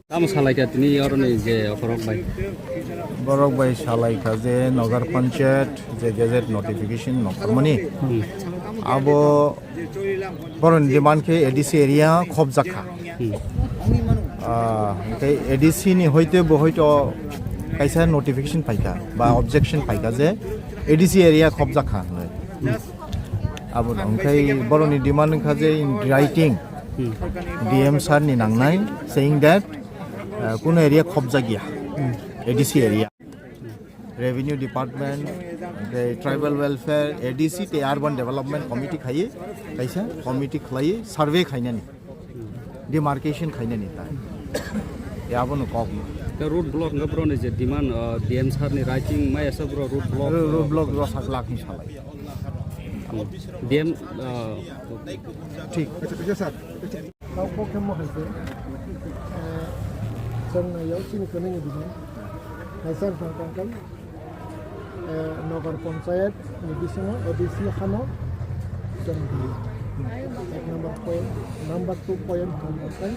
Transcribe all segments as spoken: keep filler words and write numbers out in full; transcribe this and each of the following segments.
Tamo salaikha tini oroni je okhorok bai. Borok bai salaikha je Nagar Panchayat je gazette notification nokharmani. Hmm. Abo boroni demand khe A D C area khobjakha. Hmm. Ah, tei A D C ni hoite bo hoito kaisa notification phaikha ba objection phaikha je A D C area khobjakha hinwi. Hmm. Abo no, hwnkhe boroni demand wngkha je in writing Hmm. D M sir ni nangnai, saying that, uh, kuno area khobjakya, Hmm. A D C area. Revenue Department, hwnkhe Tribal Welfare, A D C tei Urban Development Committee khaiwi kaisa committee khlaiwi survey khainani, demarcation khainani ta. Ya abono kok no. Te road block wngkha boroni je demand, uh, D M sir ni writing mai asa boro road block. Ro-, road block rosak lak ni salai. Hmm. D M, uh, Thik. Yes, sir. Tao bo khe mo hai se, eh, chwng nai yao chini kwnwi ni bini. Kaisa wngkha kang kang, eh, Nagar Panchayat ni bisingo A D C hano chwng di. Ek number point, number two point hwn kang kang.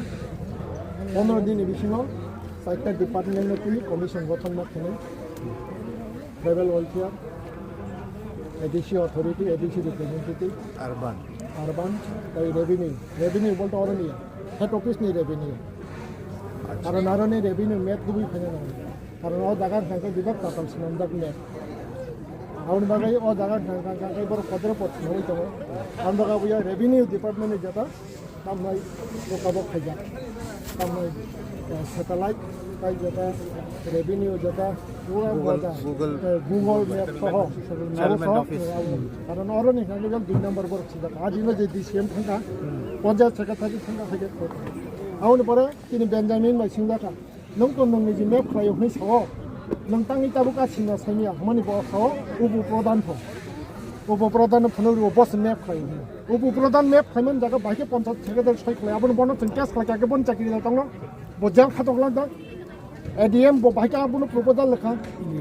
Pondro din ni bisingo chaita department no tini commission gothon ma khenai. Tribal Welfare, A D C Authority, A D C Representative, Urban. Urban, tei Revenue. Revenue bolte oro ni head office ni revenue. Acha. Karon aro ni revenue map kubui phaina nango. Karon o jaga wngkha khe bebak tatal swnamjak map. Aboni bagwi o jaga wngkha khe borok kodro pot swnamwi tongo. Aboni bagwi o revenue department ni jeta Tamnai, o tabok khaijak. Tamnai, eh, satellite, tai jeta, revenue jeta, pura Google, moja. Google. Eh, Google Map soho. Government soho, office. Eh, abo. Karon oro ni hwnka khe dui number borok sijak. Aji no je D C M thangka, Hmm. Panchayat secretary thangka, thangka. Aboni pore tini Benjamin bai singjaka. Nwng to nwng niji map khlaio hwnwi sao. Nwng tangwi tabuk a singna saimya hwnmani bo sao, ubu prodhan pho. Ubu prodhan no phunuk rwo, bo se map khlaio hwnwi. Ubu prodhan map khlaimani jaga bai khe panchayat secretary soi khlai, abono bono chwng case khlai kha khe bono chakri da tongno. Bo jail khatok lak da. A D M bo bai khe abono proposal lekha.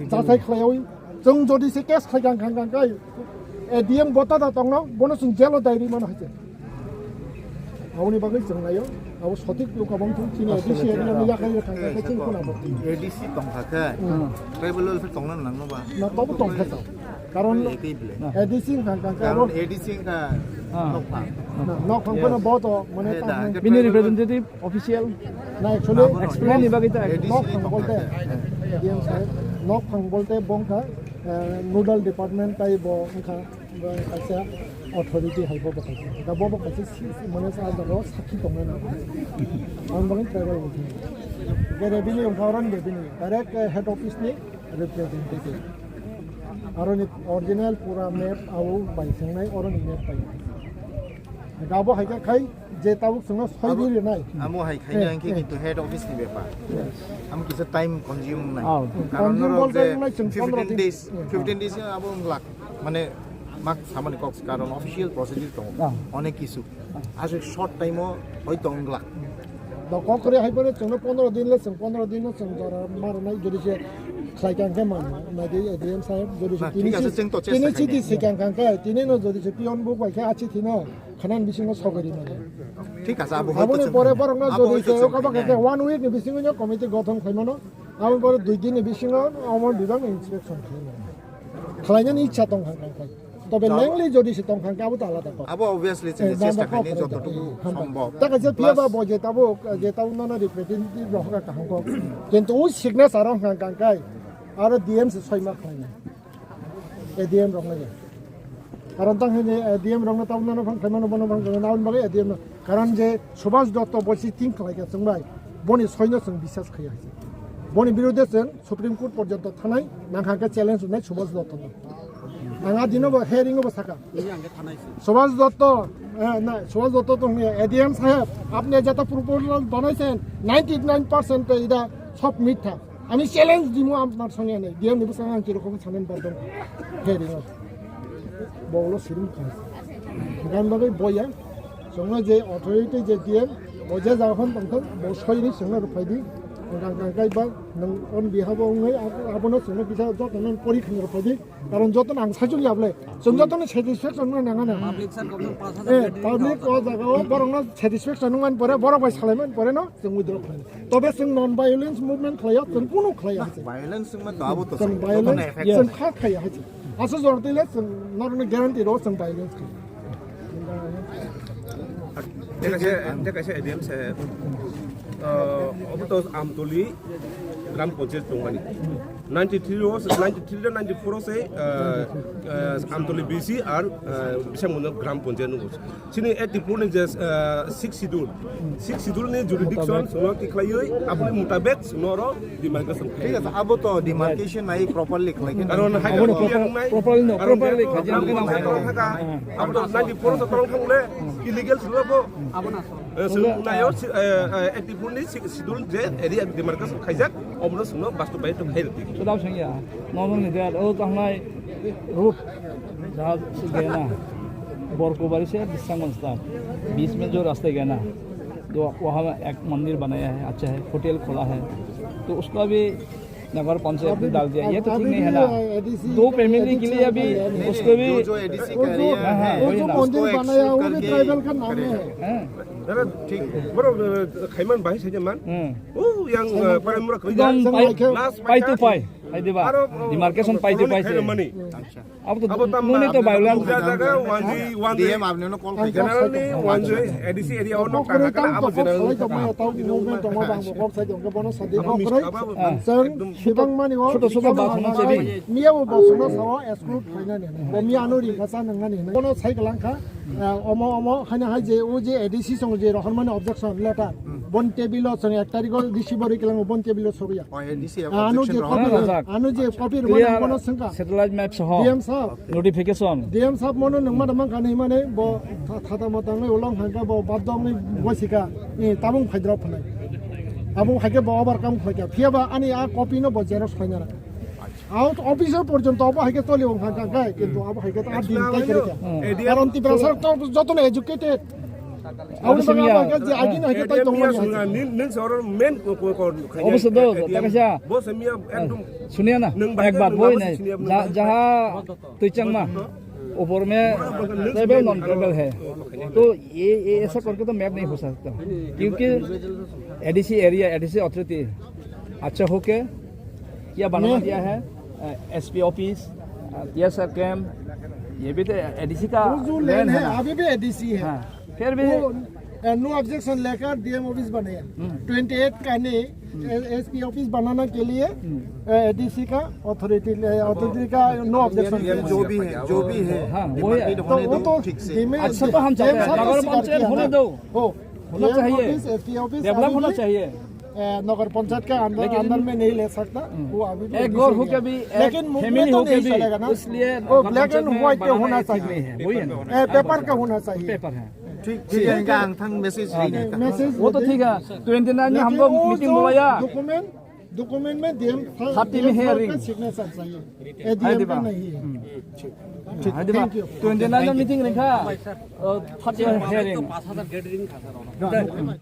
Chasai khlaiwi. Chwng jodi se case khai kang kang kang kai, A D M bota da tongno, bono chwng jail o dai ri mano hai se. Aboni bagwi chwng naio, abo sotik luka bong thung chini A D C area ni yakai kang kang kai chwng kuna bo. A D C tongkha khe, Hmm. Tribal welfare tongna nangno ba? Na, tobo tongkha sa. Karon Ei, tei bile. A D C kang kang kai Karon abo. A D C ka Ah. Nokphang. Na, nokphang Yes. kono bo to, mane Hey, ta da, hwnai. Bini representative official Na, actually, Explain ni bagwi ta. Nokphang bolte, D M saheb, nokphang bolte bongkha, eh, nodal department tai bo wngkha, bo kaisa authority hai bo, bo kaisa. Da bo, bo kaisa si, si, mane sa jaro sakhi tongna na. Ang bangin tribal wngkha. Ge revenue wngkha, oran revenue. Direct, eh, head office ni representative. Aroni original pura map au bai sengnai, oroni map bai. Gabo hai khe khai je tabuk chwngno soi Abo, di rinai. Amo hai khaina Eh, hwnkhe eh. Kintu head office ni bepar. Yes. Amo kisa time consuming nai. Oh. Karon Consuming norok bolte je wngkha chwng fifteen pondro din. Days, Hmm. Fifteen days abo wngkha. Mane mak samani kok karon official procedure tongo. Ah. Onek kisu. Aswk short time o hoi tong glak. Da kok kore hai pore chwngno pondro din le chwng pondro din no chwng jora mar nai jodi se khlai kang khe man nai de A D M saheb jodi se Na, tini thik ase, si chwng to chesta tini khainai. Chiti se kang kang khe tini no jodi se pion buk bai khe achi thino khanan bisingo sogori mano. Thik ase, abo hoito Aboni chwng pore khainai. Borok no Abo jodi hoito se chwng o kaba khainai. Khe one week ni bisingo no committee gothon khai mano. Aboni pore dui din ni bisingo omo bibang inspection khai mano. Khlainani ichha tong kha kang khe. Tobe Abo lengli jodi se tong kha khe abo to alada kok. Abo obviously chini Eh, chesta bamba kok khainai khainai jototuku khainai. Sombob. Ta kaisa phiya ba Plus bo je tabo, je tabo nono representative rok kha kaham kok. Kintu o signature rok kha kang khe aro D M se soi ma khlainai. A D M rok nai. Karon tang hini A D M rok no tabo nono phang khlaimano bono phang khlaimano aboni bagwi A D M no. Karon je Subhas Dotto bo si ting khlai kha chwng bai. Boni soi no chwng bisas khaiya. Boni biruddhe chwng Supreme Court porjonto thanai nangkha khe challenge wngnai Subhas Dotto no. Ang a dino bo hearing o bo saka. Subhas Dotto, eh, na, Subhas Dotto to hwnwi, "A D M saheb, apni jeta proposal banaichen, ninety nine percent to ida sob mitha. Ami challenge dimu apnar songe nei." D M ni bwskango ang kirokom sanen bardom. Hearing o. Bo ulo siring kha. Gan bagwi boya. Chwngno je authority je D M, bo je jaga phone tongthok, bo soini chwngno rwphai di. Rang rang kai ba, nang on behalf o wngwi abo, abono chwngno kisa joto no pori khani rok phaidi. Karon joto no ang saichung ya bole. Chwng joto no satisfaction no nang nang. Public sir kok no pash hajar Eh, gate public ring o jaga o borok no satisfaction wngmani pore, borok bai salai mani pore no chwng withdraw khlai. Tobe chwng non violence movement khlai o, chwng kunu khlai ya. Violence wngma to abo to Chwng chwng violence, effect chwng kha khlai ya. Aswk jora twi le chwng norokno guarantee rw chwng violence khe. Thik ase, thik ase, A D M saheb. Uh, obo to Amtoli Gram Panchayat tongmani. Ninety-three o, ninety-three to ninety-four o se, uh, uh, Amtoli B C ar, uh, Bisangmundal Gram Panchayat nungo. Chini eighty-four ni je, uh, sixth schedule. Sixth schedule ni jurisdiction sungno tikhlaiwi aboni mutabek sungno oro demarcation khlai. Thik ase, abo to demarcation nai properly khlai khe. Karon hai Abono clear proper, nai. Properly no, Karon properly jehetu khlai jang abo khe nang to sai. Thaka, abo to ninety-four to tong thang le illegal sungno bo. Abono. Eh, sung nayo, eh, eh, eighty-four ni sixth schedule je area demarcation khaijak, obono sungno bastu bai to khair di. Sudam sengya, normal ni dia, o tangnai road. Jahaj gaya na, Borkobari se Bisangmundal तक, बीच में जो रास्ता गया ना, तो वहाँ एक मंदिर बनाया है, अच्छा है, होटल खोला है, तो उसका भी नगर पंचायत ने डाल दिया। ये तो ठीक नहीं है ना। दो फैमिली के लिए अभी उसको भी जो, जो एडीसी वो कर जो, रहा है, हाँ, वो वही जो ना। मंदिर बनाया, वो भी ट्राइबल का नाम में है। हाँ। Dara, ठीक। Borok, eh, khaiman bahai saja man. Hmm. Oh, yang, eh, parai mura kau एकदम pai, last pai to pai. Hai diba? Aro, demarcation pai to pai se. Khaimani. Abo to abo tam nuni to violence. Jaga, jaga, one day, one day. D M apni no call khai. Generally, one day, A D C area ono tang kha, abo general. Tong movement tong bang kok sai tong bono sadi kok rai. Seng sibang mani o. Choto choto ba khono chebi. Miya bo bosono sao exclude khainani. Bo miya no ri kasa nangani. Bono sai kalang kha. Omo omo haina hai je o je A D C song je rohormani objection letter. Bon table o song ek tarikh o receive ri kalang bon table o soria. Anu je copy, anu je copy rwmani bono sengkha. Satellite map soho. D M sahab. Notification. D M sahab mono nangma da mangkha nai mane bo tha-, thata mo tangnai ulang hangka bo bad dong ni bo sika. Ni tabung phaidra phanai. Abo haike bo overcome khlaikha. Phiya ba ani a copy no bo xerox khlaina. Out officer porjonto abo haike toli wng hangka kai kintu abo haike ta din tai kare kya. Karon Tiprasa to joto no educated. Abo simi ya. Abo haike je agin haike tai tong mani. Nin, nin soro main ko, ko, ko, Obo se do, ta kaisa. Bo se miya ekdom. Suniya na, ek baat boi nahi. Jaha tui chang ma, upor mein tribal, non tribal hai. To ye, ye aisa karke to map nahi ho sakta. Kyunki A D C area, A D C authority acha hoke kya bana diya hai, S P office, T S R camp, ye bhi to A D C ka land hai na. Abhi bhi A D C hai. फिर भी वो, अ, no objection लेकर D M office बनाया। Twenty eight का नहीं, SP office बनाने के लिए, अ, एडीसी का अथॉरिटी, अ, अथॉरिटी का नो ऑब्जेक्शन। जो भी है, जो भी है, हाँ, वही है। तो वो तो ठीक से। अच्छा, तो हम चाहते हैं, नगर पंचायत होने दो। हो, होना चाहिए। एसपी ऑफिस डेवलप होना चाहिए। अ, नगर पंचायत का अंदर, लेकिन अंदर में नहीं ले सकता, हम्म। वो अभी भी एक घर हो के भी, एक फैमिली हो के भी, इसलिए वो ब्लैक एंड व्हाइट पे होना चाहिए। वही है ना? अ, पेपर का होना चाहिए। पेपर है। ठीक, ठीक है, इनका अंगथांग मैसेज है। मैसेज वो तो ठीक है, ट्वेंटी नाइन में हमको मीटिंग बुलाया। डॉक्यूमेंट, डॉक्यूमेंट में डीएम थर्टी में हियरिंग। सिग्नेचर चाहिए। ये डीएम का नहीं है। ठीक, थैंक यू। ट्वेंटी नाइन में मीटिंग रखा, थर्टी में हियरिंग।